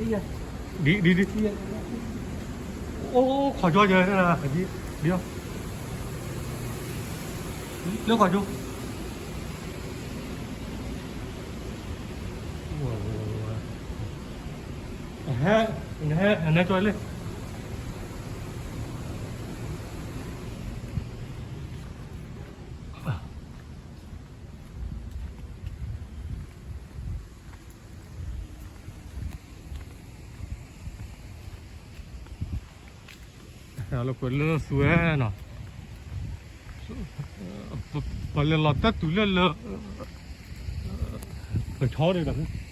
ဒ် ဒ် ဒ် အိၣ် ခိးကၠိယဲ ဒ် ဒ် လၢခိးကၠိ ဟဲ နဟဲ နဟဲကၠိလံ လၢကွဲးလၢသူဝဲနီၤ, ပလဲၤလီၤတၢ်တုၤလၢလၢ ပဆီဒံးဒီး